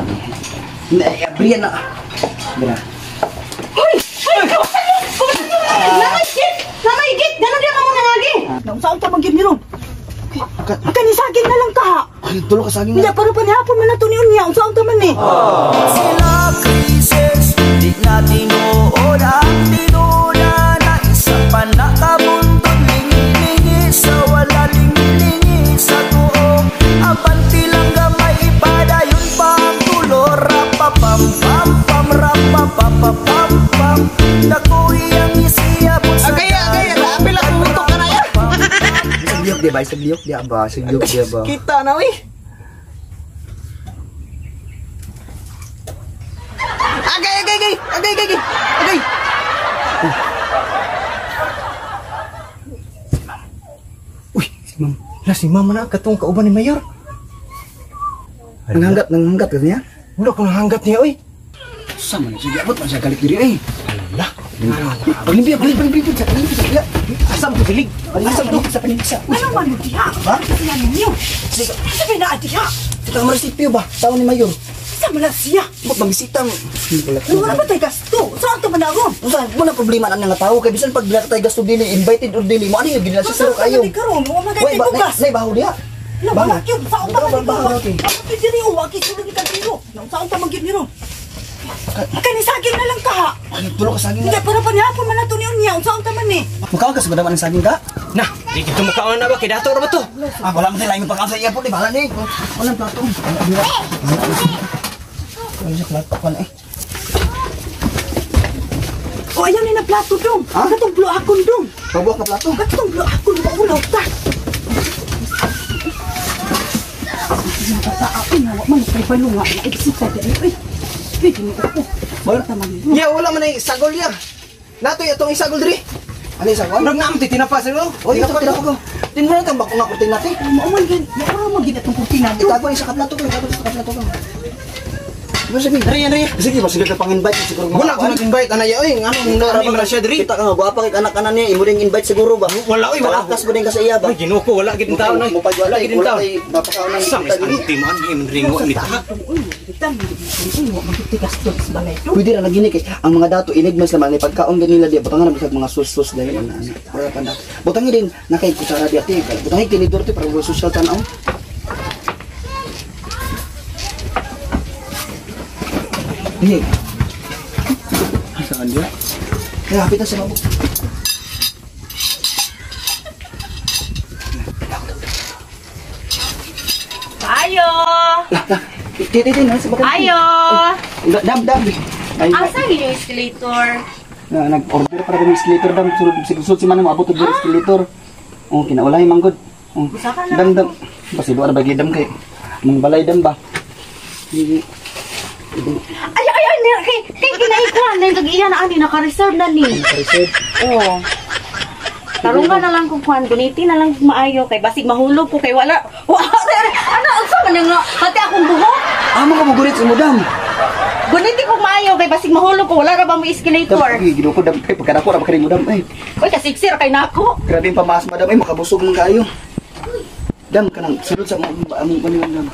Abriyan na. Bira. Hoy! Hoy! Nanay git! Nanay git! Ganun diya ka mo nangagi! Naunsaon ta man gyud ni ron? Kani saging na lang ka. Ay, tulo ka saging. Hindi, pero panihapon man na to ni unya. Unsaon ta man ni? Sila Krisis, di na tinuod ang tinuda na isa pa nakabuntot, lingi-lingi sa wala, lingi-lingi sa tuo. Abanti lang gamay, ipadayon pa ang tulo, rapapam-pam-pam, rapapapapam-pam. Dako iyang isiyabot sa Agay, agay, apil ako mutok ka na ya. Sa liyok di ba? Sa liyok di ba? Sa liyok di ba? Kita na uy. Agay, agay, agay, agay, agay, agay. Uy, si ma'am. La si mama na katong kauban ni Mayor. Nanghangat ka niya? Wala ko nanghangat niya uy. Sama na siya, abot man siya galit diri eh. Ala. Paglimpia, paglimpia, paglimpia, paglimpia. Asam ko dilig. Asam to sa paglimpia. Ano man mo diha? Ha? Ano ninyo? Sabi na diha. Kita mo resipyo ba? Tao ni Mayor. Sa man siya. Ba't magbisita mo? Wala ba tayo gasto? Saan ta man aron? Usa, mo na problema na nga tao kay bisan pag bila tayo gasto dili invited or dili mo ani gyud gina siya saro kayo. Karon, wa man Wait, kay ba, bugas. nay baho diha. La wala gyud sa unta man Baho, ni. baho, Ako diri o waki sulod ni kaldero. Naunsaon ta man gyud ni ron? Kani saging na lang ka. Ay, tulo ka saging. Hindi, pero panihapon man na to ni unya. Unsaon ta man ni? Mukaon ka sa madam ang saging ka? Na, di gito mukaon na ba kay dato ra ba to? Ah, wala mo tayo laing pagkaon sa iya po, di bahala ni. Walang plato. Wala siya plato pa na eh. O ayaw ni na plato dong. Ha? Katong blo akon dong. Pabuak ka plato. Katong blo akon ba ulaw ta. Bata ako na wa man kay balunga na ibsita di ay. Pwede mo ako. Wala. Ta man ni. Ya, wala man ay sagol ya. Natoy atong isagol diri. Ano yung sagol? Murag naam ti tinapa sa ilo. O, dito, tinapa ko. Tin mo na itong bako nga kurtina natin. Mao man gid, mao man gid atong kurtina dong. Itago niya sa kaplato ko. Itago sa kaplato ko. Diba sige? Diri, diri. Sige, ba sige ka pang invite siguro. mga Wala ko kuwan. nag-invite anaya oy, ngano na man siya diri. Kita ka nga gwapa kay anak kanan niya, imo ring invite siguro ba? Wala oy, wala. Kalakas mo din ka sa iya ba? Ay, Ginoo ko, wala gid taon oy. Mupagwala, Wala gid wala taon. kay mapakaon ng Sa kita diri. anti mo ani man ringo ni ta. Uy, bitan mo gid mo man gid gasto sa balay dong. Pwede ra lagi ni kay ang mga dato inigmas naman ni pagkaon ganila di butangan na bisag mga sus-sus dayon ana ana. Wala pa na. Butangi din na kay kutsara di ate. Butangi tinidor ti para social tan-aw. Hindi. Saan dia? Kaya hapit na sa mabok. Ayo! Lah, lah. Ti, ti, ti, nasa bakan. Ayo! Dam, dam. Ay, Asa yung escalator? Na, nag-order para kami escalator dam. Sulod, sulod si Manang maabot og escalator. Oh, kinaulay manggod. Oh. Busa ka na. Dam, dam. Pasilo na bagi dam kay. Mong balay dam ba? Hindi. Ay, ay, ay! Kay, kay kinaikuan na yung kag-iya na ani, naka-reserve na ni. Reserve. Oo. Tarungan na lang kung kuan, guniti na lang kung maayo kay basig mahulog ko kay wala. Wa, ano unsa man nga pati akong buhok. Amo ka mugurit sa mo dam. Guniti ko maayo kay basig mahulog ko wala ra ba mo escalator. Ay, ginoo ko dam kay pagkadako ra ba kay mo dam ay. Uy, kasiksir kay nako. Grabe yung pamaas madam ay makabusog man kaayo. Dam kanang sulod sa among among kanilang dam.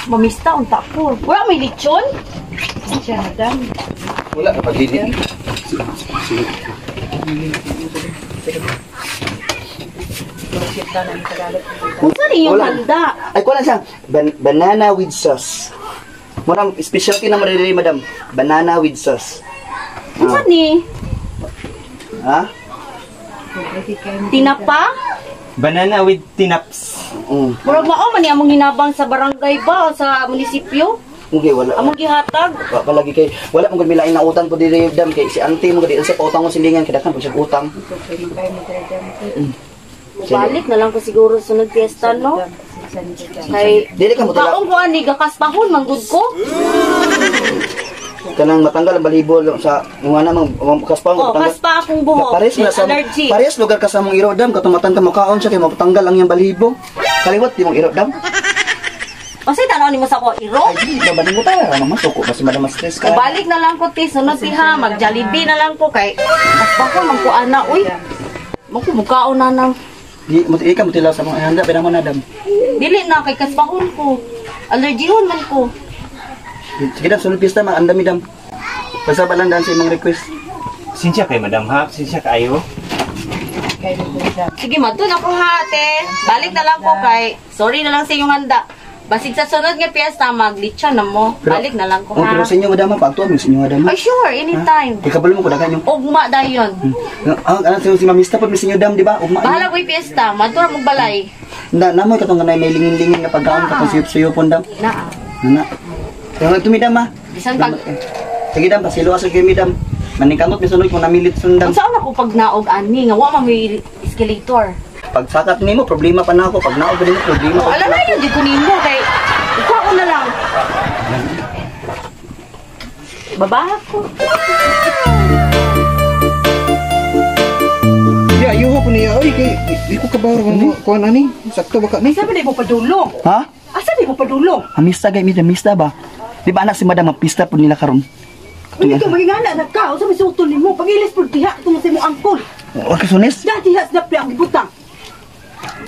Mamista unta ko. Wala may lechon. Siya madam. Wala ka paglini. Sulod. Unsa ni yung Wala. handa? Ay, kuha lang siya. Banana with sauce. Murang specialty na mariri, madam. Banana with sauce. Unsa ni? Ha? Tinapa? Banana with tinaps. Mm. Murag mao man ni among hinabang sa barangay ba o sa munisipyo? Okay, wala. Among gihatag. Wa pa lagi kay wala man gud milain na utang po diri dam kay si auntie mo gud sa pautang ko silingan kay daghan po siya utang. Balik na lang ko siguro sunod fiesta no. Kay Dili ka mo tila kaong ko ani gakaspahon man gud ko. Kanang matanggal ang balhibo sa nga na mang kaspang Oh, kaspa akong buhok. Parehas na sa Allergy. parehas lugar ka sa mong iro dam katumatan ka mukaon siya kay mapatanggal ang iyang balhibo. Kaliwat di mong iro dam. Unsay tan-aw nimo sa ako iro? Ay di ba mo ta ra masuko basta madam stress ka. Balik na lang ko ti sunod ti ha, mag Jollibee na lang ko kay kaspahon man ko ana uy. Mo ko mukaon na nang Di mo ika mo tila sa mga handa pero mo na dam. dili na kay kaspahon ko. Allergyhon man ko. Sige dam, sunod pista ma, andami dam. Basta pa lang daan sa imong request. Sinsya kay madam ha, sinsya kaayo. Sige, madun ako ha, ate. Balik na lang ko kay sorry na lang sa inyong handa. Basig sa sunod nga piyesta, maglitsyon na mo. Balik na lang ko Oh, ha. pero sa inyo madam, pagtuwa mo sa inyo madam. Ay, sure, anytime. Ikabalo mo ko dagan yung. Ugma dayon. Ah, ano si Mamista po mi sa inyo dam, di ba? Ugma. Bahala ko'y piyesta, madura mong balay. Na namoy katong kanay may lingin-lingin nga pagkaon katong suyop-suyopon dam. Naa. Nana. Kaya tumidam ha. Bisan pag Sige dam, pasilo asa kay midam. Maningkamot mi sunod kung namilit sundam. Unsaon ako pag naog ani nga wa man may escalator. Pagsakat nimo problema pa na ako, pag naog nimo problema Oh, pa. alam na yun, di ko nimo kay ikaw na lang. Baba ko. Ya, ayuho ko niya. Oy, kay di ko kabaro mo kuan ani. Sakto ba ka ni? Asa ba na mo padulong? Ha? Asa na mo padulong? Amista gay mi amista ba? Di ba anak si madam mapista po nila karon? Hindi ka magingana na ka. Usa may suotol nimo. Pagilis pud diha tungod sa imong angkol. Wa ka sunis? Diha diha sa dapli ang gibutang.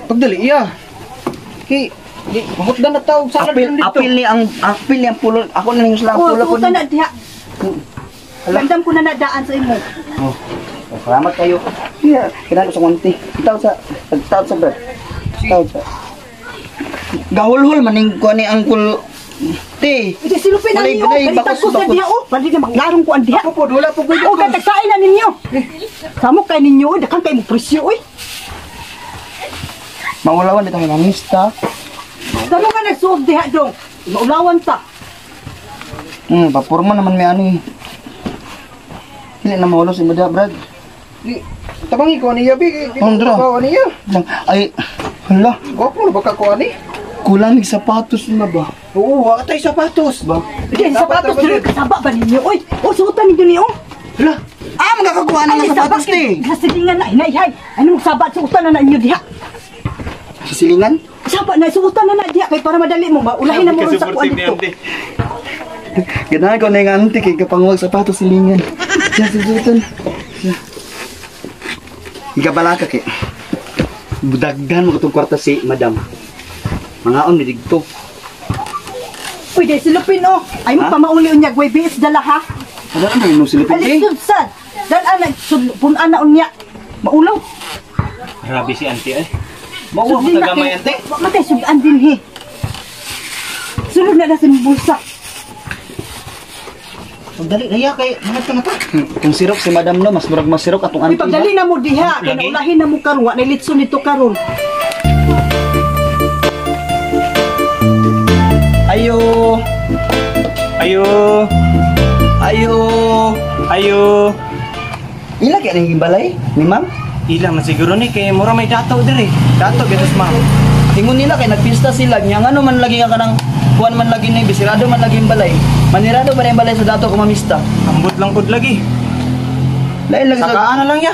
Pagdali iya. Kay di mahutdan na tawag sa Apil apil ni ang apil ni ang pulo. Ako na ning sila ang Oh, pulo po. suotan na diha. Ramdam ko na nadaan sa imo. Oh. Oh, salamat kayo. Yeah, kinahanglan ko sa konti. Tawad sa tawad sa brad. Tawad sa. Gahulhol maning ko ni angkol. Te. Ito silupin na Walay, ninyo. walay, Balitan bakos, ko sa bakos. diha oh. Balik na maglarong ko ang diha. Ako po, wala po ko. O katagsain na ninyo. Samo kay ninyo, oy, dakang kay mo presyo oy. Maulawan bitang mamista. Samo ka nagsuot diha dong. Maulawan ta. Papurma naman may ano eh. Dili na mahulo si Muda, Brad. Di tabangi ko niya bi. Di ko Andra. kabaw niya. Lang, ay, hala, Gwapo na ba ka ko ani? kulang ng sapatos na ba? Oo, wa tay sapatos. Ba? Di sapatos diri kasaba ba ninyo oy? O suotan ninyo ni oh. Hala, ah, makakakuha na ng sapatos te. Nasilingan na hinayhay. Ano mo sabat suotan na na inyo diha? Sa silingan? Saba na suotan na na diha kay para madali mo maulahin na mo ron sa kuan dito. Ganahan ko na yung ante kay kapanguwag sapatos silingan. Siya, susutan. Siya. Igabala ka kay. Budagdan mo katong kwarta si madam. Mangaon ni digto. Uy, di silupin oh. Ay mo Ha? pamauli unya gway biis dala ha. Wala na yung silipin Alis eh. sud sad. Dal ana sud ana unya. Maulaw. Grabe si auntie eh. Mauwa mo Sudlin na tagamay kay- ante. Wa matay sudan din he. Sulod na na sa imong bulsa. Pagdali na iya kay mga ka na ta. Kung sirok si madam no, mas murag masirok atong Uy, ante. ba? pagdali na mo diha, kay Lagi. naulahin na mo karon, wa na litson nito karon. Ayo. Ayo. Ayo. Ayo. Ila kaya ning balay ni ma'am? Ilang man siguro ni kay mura may dato diri. Dato gyud ma'am. Ingon nila kay nagpista sila nya ngano man lagi nga kanang kuan man lagi ni bisirado man lagi yung balay. Manirado ba na yung balay sa dato kumamista? Ambot lang pud lagi. Lain lagi sa Sakaan na lang ya.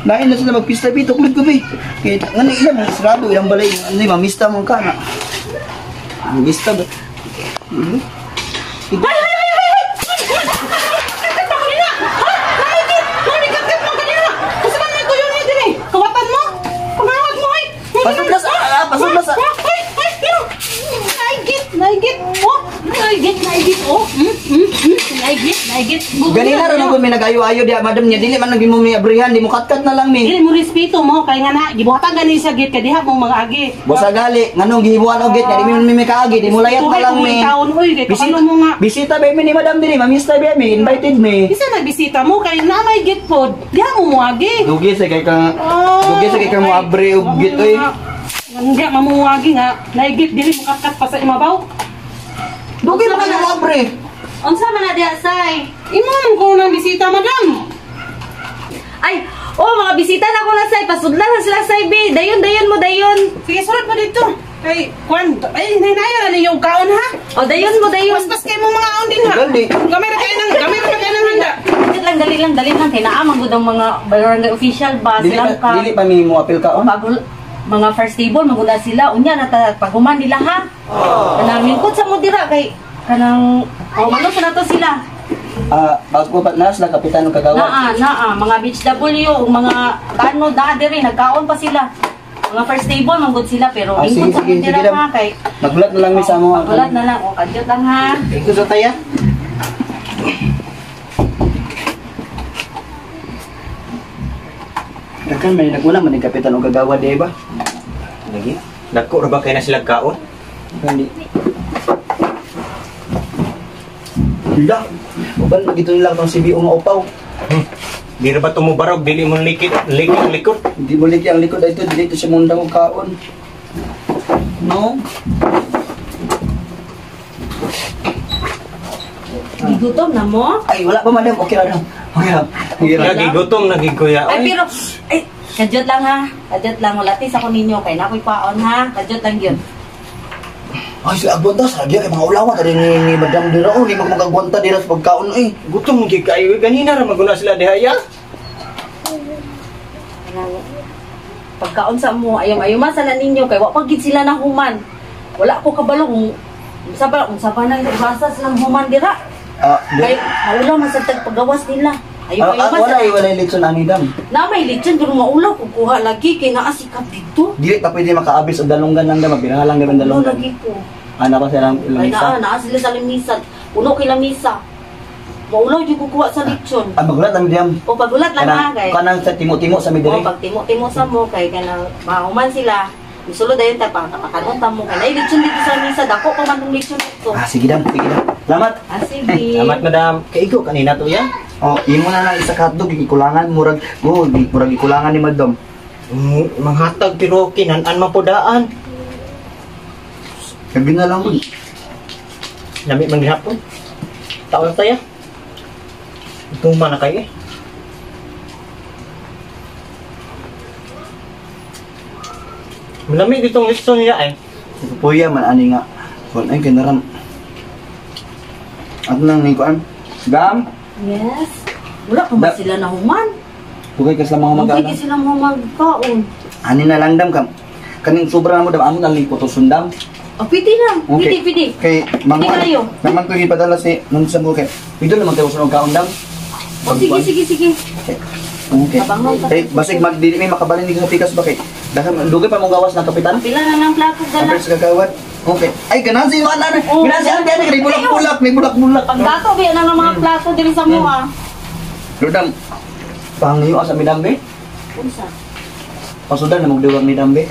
lain na sila magpista bito kulit ko bi. Kay ngano ila man sirado ilang balay ano mamista man ka na. Mamista ba? Kasi man may tuyo niya diri. Kawatan mo. Pangawat mo ay. Pasudlas ah, pasudlas ah. Ay, ay, pero naigit, naigit. Oh, naigit, naigit. Oh, Naigit, naigit. Ganina ra nang may nagayo-ayo diha madam niya dili man lagi mo may abrihan di mo katkat na lang mi. Dili mo respeto mo kay nga na gibuhatan gani siya git kay diha mong mga agi. Bosa gali nganong gihibuan og gate nga di mi man mi kaagi di mo layat na Tuhay lang kung mi. taon oy kay Bisita, kabalo mo nga. bisita ba mi ni madam diri, mamista ba mi, invited mi. Bisa nagbisita mo kay na may git pod. Diha mo moagi. Dugi sa kay kang dugi sa kay kang mo abre og gate oy. Hindi mamuwagi nga naigit dili mo katkat pa sa imabaw. Dugi man kay mo abre. Unsa man na diha, Say? Imo man ko nang bisita madam. Ay, oh, mga bisita na ko na, Say. Pasudlan na sila, Say, B. Dayon, dayon mo, dayon. Sige surat mo dito. Kay kwan ay hinaya ra ninyo kaon ha. Oh, dayon mo, dayon. Paspas kay mo mga aon din ha. Gali. Gamay ra kay nang gamay ra kay nang handa. Dali lang, dali lang, dali lang. Kay naa man gud ang mga barangay official ba Dili silang pa ka. dili pa mi mo apil ka on. Bago mga first table magula sila unya na ta paghuman nila ha. Kanang lingkod sa mo dira kay kanang oh, malo sa nato sila. Ah, bago pa na sila kapitan ng kagawa. Naa, naa, mga beach W ug mga tanod naa diri nagkaon pa sila. Mga first table man gud sila pero Ah, lingkod sige, sa sige, akong sige, dira dam. ha kay. Maghulat na lang mi sa mo. Paghulat na lang o kadyot lang ha. Lingkod sa taya. Daghan man naguna man ni kapitan og gagawa di ba? Lagi. Dagko ra ba kay na sila kaon? Hindi. Hala, uban magito nila tong CBO nga upaw. Di ra ba tumubarog dili mo likit likit likod? Hindi mo liki ang likod dito, dito siya mundang og kaon. No? Gigutom na mo? Ay, wala pa madam. Okay ra dam. Okay ra. Okay ra. Lagi gutom naging kuya. Ay pero ay kadyot lang ha. Kadyot lang wala tis ako ninyo kay nakoy paon ha. Kadyot lang gyud. Ay, sila agwanta sa kay mga ulawa tadi ni madam dira oh, ni magagwanta dira sa pagkaon eh. Gutom gid kayo ganina ra maguna sila diha ya. Pagkaon sa mo, ayom-ayom sa na ninyo kay wa pa gid sila na human. Wala ko kabalo kung unsa ba nang basa silang human dira. Ah, Kay maulaw man sa tagpagawas nila. Ayom-ayom wala sa ay wala litson ani dam. Na may lechon pero maulaw ko kuha lagi kay naa si kap dito. Dili pa pwede makaabis og dalunggan lang dam, mabiraha lang dam ang Ano dalunggan. lagi ko. Ana pa sila Ay lamisa. naa sila sa lamisa. Puno kay lamisa. Maulaw jud ko kuha sa lechon. Ah, magulat ang dam. O pagulat lang ha kay. Kanang sa timo-timo sa O midire. pag timo-timo sa mo kay kanang mahuman sila. Misulod dayon ta pangkaon ta mo kay nay lechon dito sa lamisa dako pa man tong lechon dito. Ah, sige dam, sige dam. Salamat. Ah, sige. Salamat madam. Kaigo kanina to ya. Oh, imo na lang isa ka hotdog gikulangan murag oh, murag gikulangan ni madam. Manghatag pero kinan-an man po daan. Gabi na lang gud. Lami man gihapon. Taon taya. Tuma na kayo eh. Malami ditong lechon niya eh. Puya man ani nga. Kon ay kinaram. At nang ni kuan. Dam, Yes. Wala pa man sila nahuman. tugay ka sa mga Hindi magana. kay sila magkaon. Ani na lang dam kam. Kaning sobra na mo dam amo na lang putoson dam. Oh, pwede lang. Okay. Pwede, pwede. Kay Pwede kayo. Naman ko gipadala si nung sa mo kay. Pwede naman tayo sa kaon dam. Oh, sige, sige, sige. Okay. Abangon pa. Kay basig magdili may makabalin ni sa pikas ba kay. Dahil dugay pa mong gawas ng kapitan. Pila na lang plato dala. Kapit sa kagawad. Okay. Ay, ganan si Juan. Ano? Oh. Ganan si Ante. Ano? May bulak-bulak. May bulak-bulak. Pagdato, biya na ng mga plato diri sa mo, ah. Ludam. Pangayo sa midambe. Unsa? Pasudan na magduwag ni Dambe.